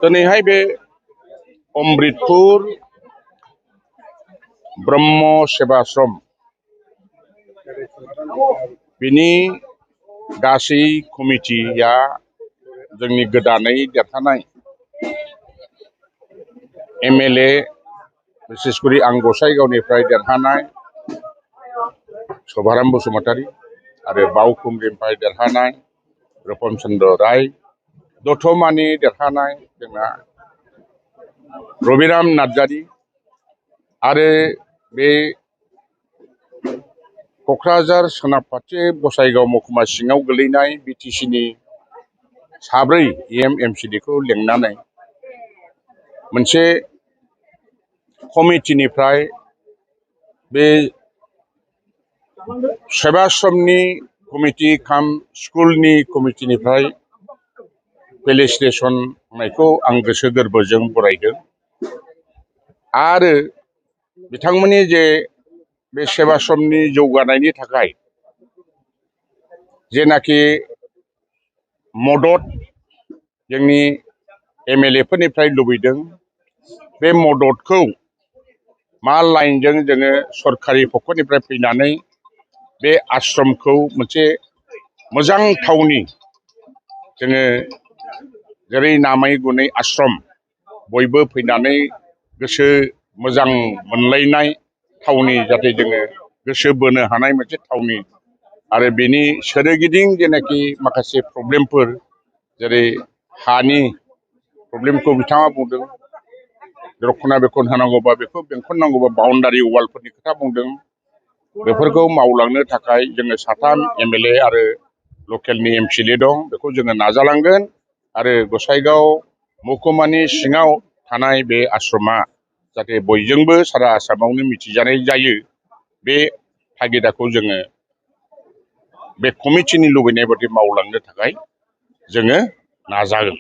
दिनैहाय बे अमृतपुर ब्रह्म सेवाश्रम बिनि गासै कमिटिया जोंनि गोदानै देरहानाय एमएलए बिसेसकरि आं गसाइगावनिफ्राय देरहानाय शभाराम बसुमतारी आरो बावखुंग्रिनिफ्राय देरहानाय रतन चन्द्र राय दतमानि देरहानाय जोंना रबिराम नार्जारी आरो बे क'क्राझार सोनाब फारसे गसाइगाव महकुमा सिङाव गोलैनाय बिटिसिनि साब्रै एमएमसिडिखौ लेंनानै मोनसे कमिटिनिफ्राय बे सेवाश्रमनि कमिटि खाम स्कुलनि कमिटिनिफ्राय फेलिसिटेसन होनायखौ आं गोसो गोरबोजों बरायदों आरो बिथांमोननि जे बे सेवाश्रमनि जौगानायनि थाखाय जेनाखि मदद जोंनि एमएलएफोरनिफ्राय लुबैदों बे मददखौ मा लाइनजों जोङो सरकारि पक्षनिफ्राय फैनानै बे आश्रमखौ मोनसे मोजां थावनि जोङो जेरै नामै गुनै आश्रम बयबो फैनानै गोसो मोजां मोनलायनाय थावनि जाहाथे जोङो गोसो बोनो हानाय मोनसे थावनि आरो बेनि सोरगिदिं जेनाखि माखासे प्रब्लेमफोर जेरै हानि प्रब्लेमखौ बिथाङा बुंदों रक्षनाबेक्षन होनांगौबा बेखौ बेंखननांगौबा बाउन्डारि वालफोरनि खोथा बुंदों बेफोरखौ मावलांनो थाखाय जोङो साथाम एमएलए आरो लकेलनि एमसिएलए दं बेखौ जोङो नाजालांगोन आरो गसाइगाव महकुमानि सिङाव थानाय बे आश्रमा जाहाथे बयजोंबो सारा आसामावनो मिथिजानाय जायो बे थागिदाखौ जोङो बे कमिटिनि लुबैनाय बायदि मावलांनो थाखाय जोङो नाजागोन।